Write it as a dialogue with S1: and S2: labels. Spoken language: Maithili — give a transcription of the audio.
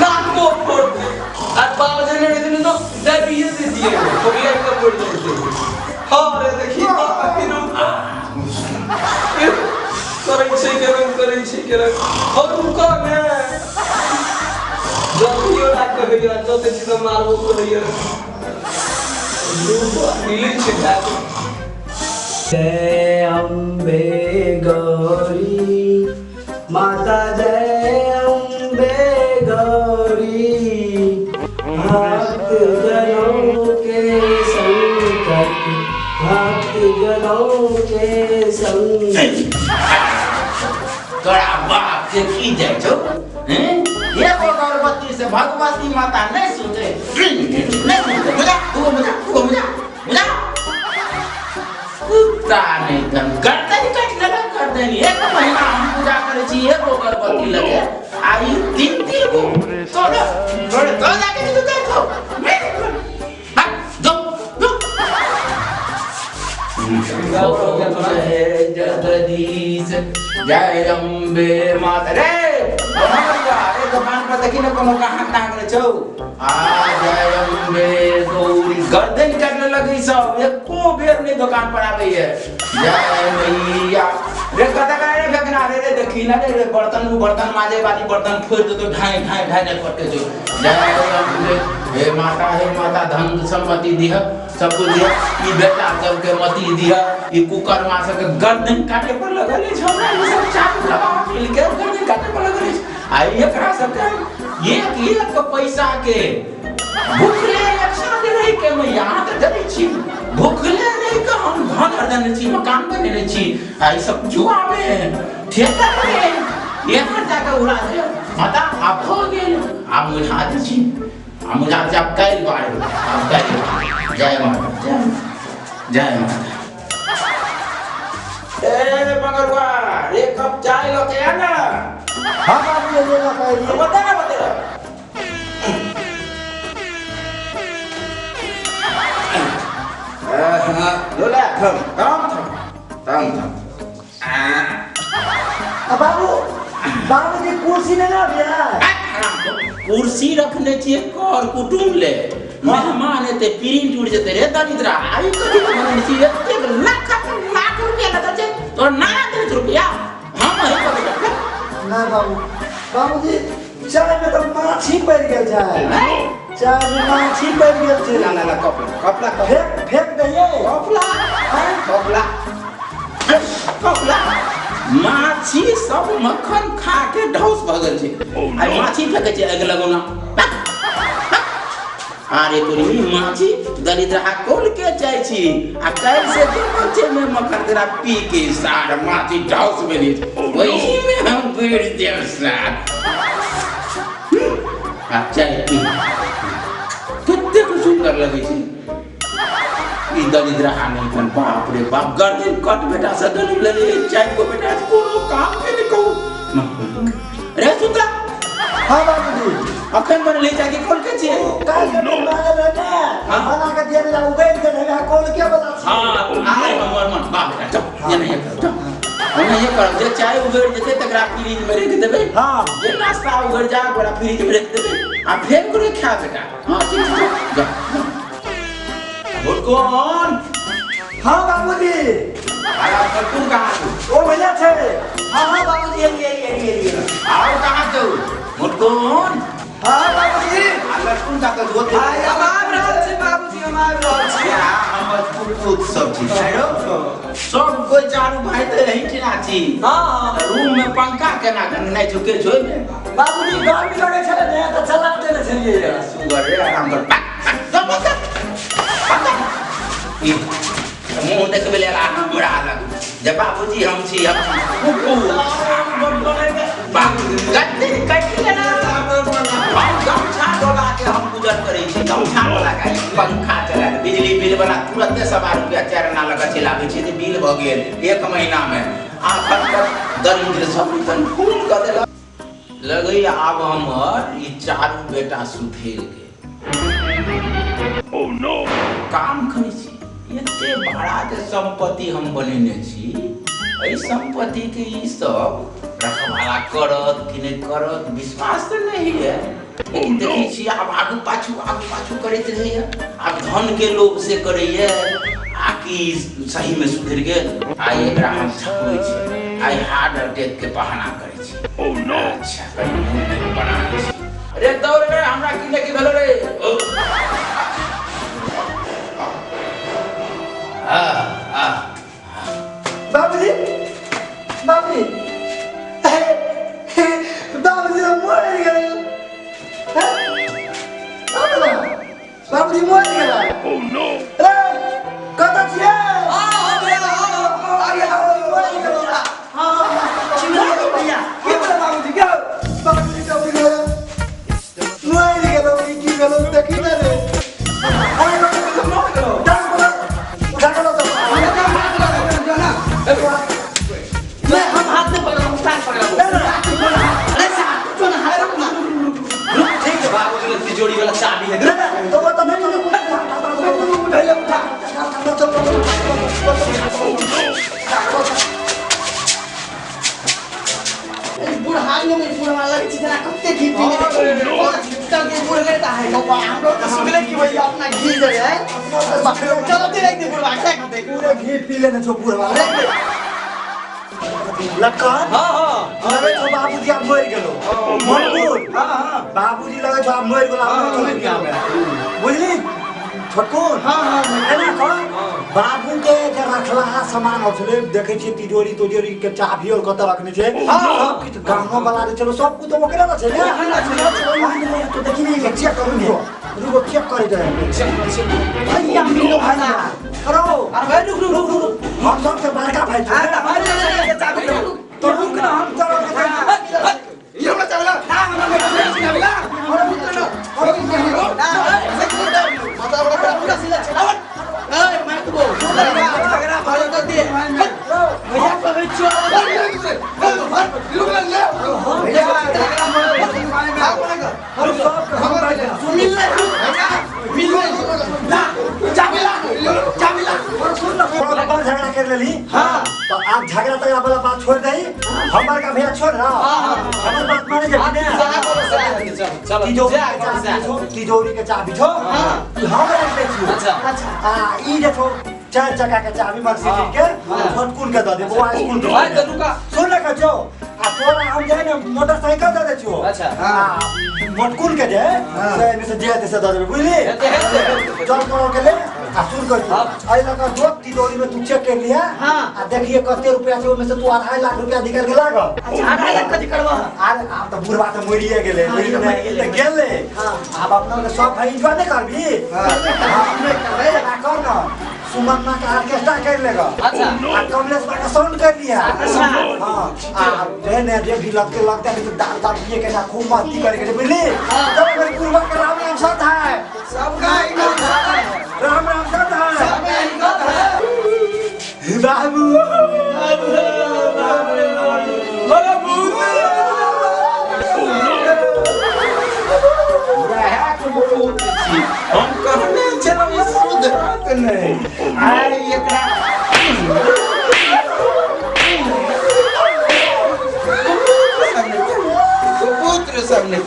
S1: नाको फोड़ दे आ बाप जने रहते ने तो दबिए दे दिए पगले के पड़ जाते। हां रे देखी करै छै केना करै छै केना और रुको ने जतियो राख के होइया जते छी तऽ मारबो करैया मिलै छै खाके।
S2: जय अम्बे गौरी माता, जय अम्बे गौरी, भक्त जनों के संकट, भक्त जनों के संकट।
S3: तोरा बाप के की जाइ छौ हैं? एगो गर्भवती से भगवती माता नहीं सुनते, नहीं सुनते। बुझा तू, बुझा तू, बुझा बुझा। कुत्ता नहीं तन गर्दन काटि लेलक गर्दन। एक महीना हम पूजा करै छी एगो गर्भवती लगे आ ई तीन तीन गो तोरा तोरे तो जाके तू देखो हट जो जो। जय जगदीश जय अम्बे माता। रे अरे दुकान पर देखी ने कोनो कहाँ टांगले छौ आ जय अम्बे गौरी। गर्दन काटने लगे सब, एको बेर नहीं दुकान पर आबै है। जय मैया रे कत का रे फेकना रे रे देखी ना रे रे बर्तन उ बर्तन माजे वाली बर्तन फोड़ दे तो ढाई ढाई ढाई ने पटके जो। जय अम्बे हे माता, हे माता धन संपत्ति दिह, सब कुछ दिह, ई बेटा सबके मति दिह। ई कुकरमा सबके गर्दन काटे पर लगल अछि हमरा, ई सब चारू लगा मिल के गर्दन काटे पर लगल अछि। आ एकरा सबके एक एक पैसा के भूखले एक साथ रहि के मैया अहाँ तऽ जनै छी, भूखले रहि के हम धन अर्जन छी, मकान बनेने छी आ ई सब जुआ में थिएटर में यहाँ जाके उड़ा दे माता। आब भऽ गेल, आब मुझा दै छी, आब मुझा दै छी, आब काल्हि बार, आब काल्हि। जय माता, जय जय माता। ए मगरुआ, एक कप चाय लऽ के आ ना।
S2: हाँ बाबू, ये ले लो पहले।
S3: बता ना, बता। लोला थम थम थम थम थम।
S2: अब बाबू, बाबूजी कुर्सी नहीं ना भैया?
S3: कुर्सी रखने छियै कर कुटुम ले, मेहमान एते प्रिंट उड़ जेते रे दरिद्रा। आई कथी के बनेने छी? एतेक लाख लाख रुपया लगल छै तोरा ना दे रुपया हम अही पर।
S2: ना बाबू, बाबूजी चाय में तो माछी पड़ गेल छै, चाय में माछी पड़ गेल छै।
S3: ला ला ला, कपला कपला कपला।
S2: फेंक फेंक दइए।
S3: कपला कपला कपला। माछी सब मक्खन खा के ढौस भऽ गेल छै। आइ माछी फेकै छै आगि लगौना। अरे तोरी माछी दरिद्रहा कोल के जाइ छी आ काल्हि से जमल छै में मक्खन तेरा पी के सार माछी ढौस भेली, वही में हम गिर देव सार। आ चाय पी, कतेक सुंदर लगै छै ई दरिद्रहा नहीं तन। बाप रे बाप, गर्दन कट बेटा से जन्म लेली चाय को बेटा कोनो काम के नहीं कहू रे सुता।
S2: हाँ बाबूजी।
S3: अखन बनले चाय के कोल के छियै?
S2: काल्हि के मांगल रहे ने।
S3: हाँ।
S2: बना के दिया रहे, उबेल के रहे कोल के वाला छी।
S3: हाँ आय हमर मन बाप बेटा चल ये नहीं करो चल हम नहीं करब। जे चाय उगड़ जेतै तकरा फ्रिज में रख देबै।
S2: हाँ।
S3: जे नाश्ता उगड़ जा ओकरा फ्रिज में रख देबै आ फेर ओकरे खा बेटा। हाँ ठीक छै, जा जा। भुटकुन।
S2: हाँ बाबूजी।
S3: अरे भुटकुन कहाँ छौ?
S2: ओ भैया छै। हाँ हाँ बाबूजी, एलिए एलिए एलिए एलिए।
S3: आओ कहाँ छौ भुटकुन?
S2: हाँ बाबूजी।
S3: आ लटकुन का तो जोत।
S1: आइ हम आबि रहल छी बाबूजी, हम आबि रहल छी।
S3: आ हमर पुत सब छी सब कोई चारू भाई तऽ एहिठिना छी।
S1: हाँ हाँ।
S3: रूम में पंखा केना गंगनाइ छौ के छौ ओहिमे?
S2: बाबूजी गर्मी लगै छलै ने तऽ चला देने छलियै।
S3: सुगर रे आराम कर। सब बंद कर, बंद कर। ई मुँह देखबै लेल हमरा लग जे बाबूजी हम छी, हम छी कुकुर। बाबू कते काटि लेना। हम गमछा डोला के हम गुजर करै छी, गमछा डोला के। ई पंखा चला के बिजली बिल वाला तुरंते 1.25 रुपया 4 आना लगा चलाबै छै जे बिल भऽ गेल एक महीना में। आखर तक दरिद्र सब तन खून कऽ देलक। लगैया आब हमर ई चारू बेटा सुधरि गेल। काम करै छी, एते भाड़ा के संपत्ति हम बनेने छी, एहि संपत्ति के ई सब रखवार भाला करत कि नहि करत विश्वास तऽ नहि होइए लेकिन देखै छी आब आगू पाछू करैत रहैए। आब धन के लोभ से करैए आ कि सही में सुधरि गेल। आइ एकरा हम छकबै छी, आइ हार्ट अटैक के बहाना करै छी। अच्छा कनि मूड बना लै छी। अरे दौड़ रे, हमरा की नहि की भेलो रे। ओ। आ आ
S2: बाबूजी बाबूजी बाबूजी मरि गेल। बाबूजी मरि गेल। रे कतऽ छियै? की भेलै बाबूजी? के बाबूजी कब गेल? मरि गेल। ई की भेल देखी ने रे। अरे मरि गेल। उठा के लो तो।
S1: मैं हम हाथ नहीं पकड़ा, मुस्तान पकड़ा। अरे साहब जो ना हाथ रुक ना, रुक। ठीक है बाबूजी ने तिजोरी वाला चाबी है।
S2: तो वो तो नहीं उठा
S4: बुढ़ाइयो में बुढ़वा लगै छै जेना कते घी पी गेलै। चल के बुढ़ गेल है बौआ, हमरो तऽ सुनले कि भैया अपना घी जे है। चलो दे दे बुढ़वा क्या खाते।
S2: पूरे घी पी लेने छौ बुढ़वा लक्कन।
S1: हाँ हाँ
S2: लगै छौ बाबूजी आब मरि गेलो। मनकुल बाबूजी लगै छौ आब मरि गेलो, आब नहि चलै बुझली छोटकुन।
S4: हाँ हाँ
S2: एना कर, बाबू के जे रखलाहा सामान हो छलै देखै छियै, तिजोरी तिजोरी के चाभी और कतऽ रखने छै सब किछु, गामो वाला जे छलै सब कुछ तऽ ओकरे ने छै ने।
S4: तो देखी नहीं।
S2: चेक करू रुको रुको, चेक करै छै।
S4: भैया मिलो भैया
S2: करो।
S1: अरे भाई रुक रुक रुक रुक।
S2: हम सबसे बड़का भाई छी।
S4: तो रुक ना, हम चलो।
S3: ये हमरा चावला
S4: ना हमरा चावला
S3: हमरा पुत्र ना ना माता बड़ा
S4: पूरा सिला चलावट। ए मैं तो बोल झगड़ा भाई तो दे भैया कभी चोर।
S2: सुन
S4: मिल चाबिला चाबिला।
S2: सुन ना, थोड़ा बड़ झगड़ा कर लेली।
S4: हाँ
S2: तो आप झगड़ा तगड़ा वाला बात छोड़ दही, हमर का भैया छोड़ ना, हमर बात माने जे ने।
S1: चलो
S2: तिजोरी के चाबी छौ, तिजोरी के चाबी छौ ई हम राख दै छियौ।
S1: अच्छा
S4: अच्छा।
S2: आ ई जे छौ चार चक्का के चाबी मर्सिडीज के, छोटकुन के दऽ दे बौआ स्कूल के।
S1: भाई तो रुका।
S2: सुन ले कचो, आ तोरा हम जे है ने मोटरसाइकिल दऽ दै छियौ।
S1: अच्छा।
S2: आ मोटकुन के जे से एहिमे से जे हेतै से दऽ देबै, बुझली?
S1: हेतै, हेतै।
S2: चल करो के ले आ सुन कर
S1: हाँ।
S2: एहि लऽ कऽ जो तिजोरी में तू चेक कर लिया।
S4: हाँ।
S2: आ देखिए कते रुपया छै, ओहिमे से तू 2.5 लाख रुपया निकाल के लागल।
S4: अच्छा, 2.5 लाख कथी करबह?
S2: अरे आब तऽ बुढ़वा तऽ मरिए गेलै।
S4: हाँ,
S2: बुझली
S4: ई तऽ
S2: ने?
S4: मरि गेलै।
S2: तऽ गेलै।
S4: हाँ।
S2: आब अपना के सब भाई एन्जॉय नहि करबी?
S4: हाँ, करबै।
S2: एना कर न, सुमन मा के ऑर्केस्ट्रा कर लेगा।
S1: अच्छा।
S2: आ कमलेश बा के साउंड कर लिया।
S4: अच्छा।
S2: हाँ, आ जे ने जे भी लगते लगते नहीं तो दाल दाल पिए के साथ खूब मस्ती करे के, बुझली? चलो मेरे बुढ़वा के राम राम सत है।
S3: सबका ही नाम है।
S2: राम राम सत है।
S3: सबका ही नाम है।
S2: बाबू
S3: बहुत छी हम कहने छलहुँ ई सुधरत नहि। आइ एकरा कुपुत्र सब नहि,